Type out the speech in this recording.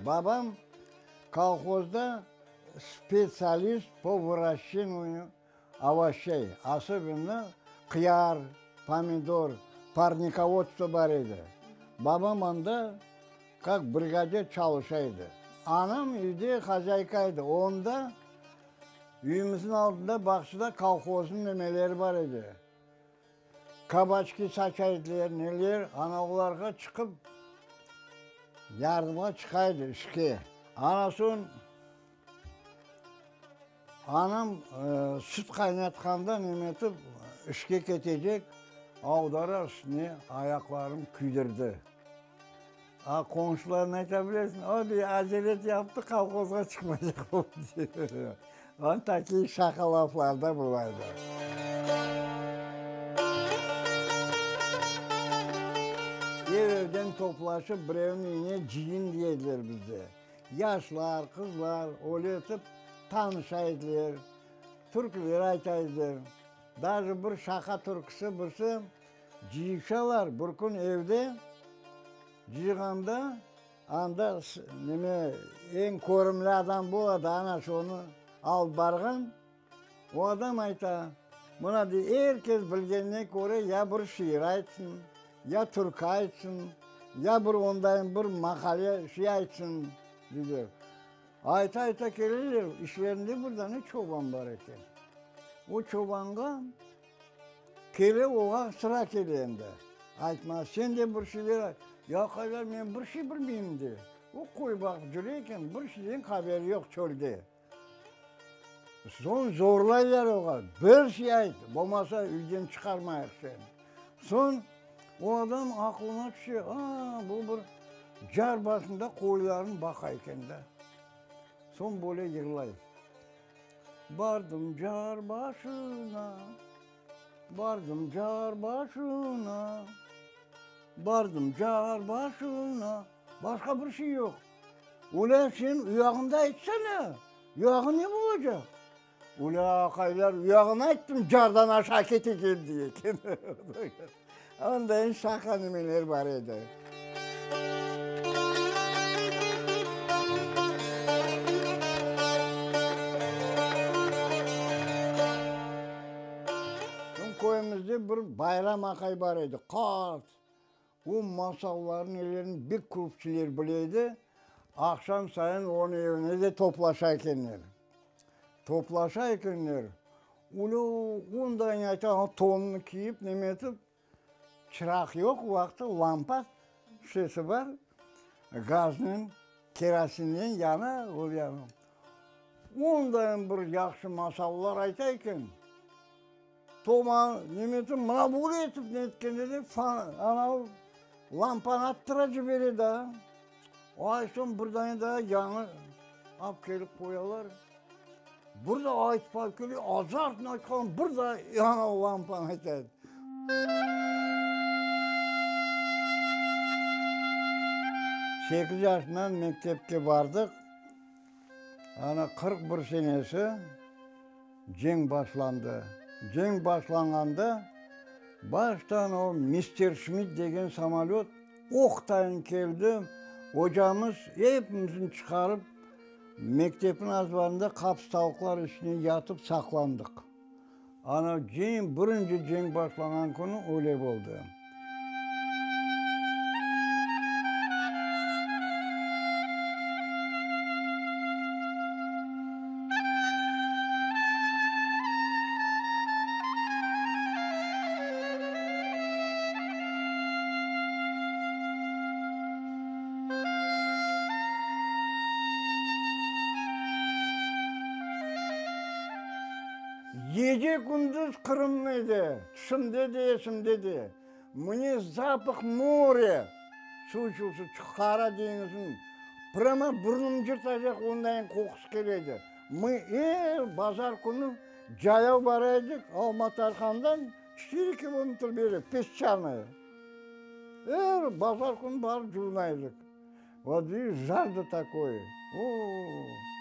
Babam kolhozda spetsialist po vıraşçenıyu ovoşçey, osobenno qıyar, pomidor, parnikovodstvo bar edi. Babam anda kak brigadir çalışa edi. Anam üyde hozâyka edi. Onda üyümizniñ aldında bağçada kolhoznıñ nemeleri bar edi. Kabaçki saça ediler, neler, ana olarğa çıqıp yardımğa çıqa edi işke. Ana soñ anam süt qaynatqanda nemetip işke ketecek, avdara üstüne ayaqlarım küydirdi. A qonşularına ayta bilesiñ, o dey, acelet yaptı, kolhozğa çıqmaycaq oldı. On takiy şaqa laflar da bolaydı. Ev-evden toplaşıp, birevniñ üyüne cıyın dey ediler bizde. Yaşlar, qızlar öyle etip tanışa ediler, türküler ayta ediler. Daje bir şaqa türküsi birisi Cıyışalar, bir kün evde cıyğanda, anda neme, eñ körümli adam bola da, ana şonı alıp barğan. O adam ayta, mına dey, er kes bilgenine köre ya bir şiir aytsın, ya türkü aytsın, ya bir ondayın bir maqale şey aytsın, deyler. Ayta-ayta keleler, işlerinde bir dane çoban bar eken. O çobanğa Kele oğa sıra kele endi. Aytma, sen de bir şeyler ayt. Ya qaylar, men bir şey bilmeyim de. O qoy baqıp cüre eken, bir şeyden haberi yoq çölde. Soñ zorlaylar oğa, bir şey ayt, bolmasa üyden çıqarmayıq seni. Soñ o adam aqlına tüşe, a, bu bir car başında qoylarını baqa eken da. Soñ böyle yırlay. Bardım car başına, bardım car başına, bardım car başına. Başqa bir şey yoq. Ulâ, sen uyağında aytsana, uyağı ne olacaq? Ulâ, aqaylar, uyağını ayttım, cardan aşağı ketecem dey eken. Ondayın şaqa nimeler bar edi. Bizim köyümizde bir Bayram aqay bar edi, qart. O masallarnı, nelerni bek köp şeyler bile edi. Aqşam sayın onıñ evine de toplaşa ekenler. Toplaşa ekenler. Ulâ, ondayın ayta, tonunı kiyip, neme etip, çıraq yoq o vaqıtta, lampa şişesi bar, gaznen, kerosinnen yana, o yana. Ondayın bir yahşı masallar ayta eken. Toma, neme etip, mına böyle etip netkende de, anavı lampanı attıra cibere daa. Ay, soñ bir dane daa yañı alıp kelip qoyalar. Bir daa aytıp alıp kele, azartın aytqan, bir daa anavı lampanı ayta. Sekiz yaşından mektepke bardıq. Ana 41 senesi Cenk başlandı. Cenk başlanğanda, baştan o Misterşmitt degen samolöt oqtayın keldi, ocamız epimizni çıqarıp, mektepniñ azbarında qapıstalıqlar içine yatıp saqlandıq. Ana cenk, birinci cenk başlanğan künü öyle boldı. Gece-kündüz Qırımnı edi, tüşümde de, esimde de. Mne zapah more, çuvçuvsı, Qara deñizniñ, prâmo burnum cırtacaq ondayın qoqusı kele edi. Mı er bazar künü cayav bara edik Alma-Tarhandan çetiri kilometr beri, Pesçanoye. Er bazar künü barıp cuvuna edik. Vot, žажда takoye, o-o-o.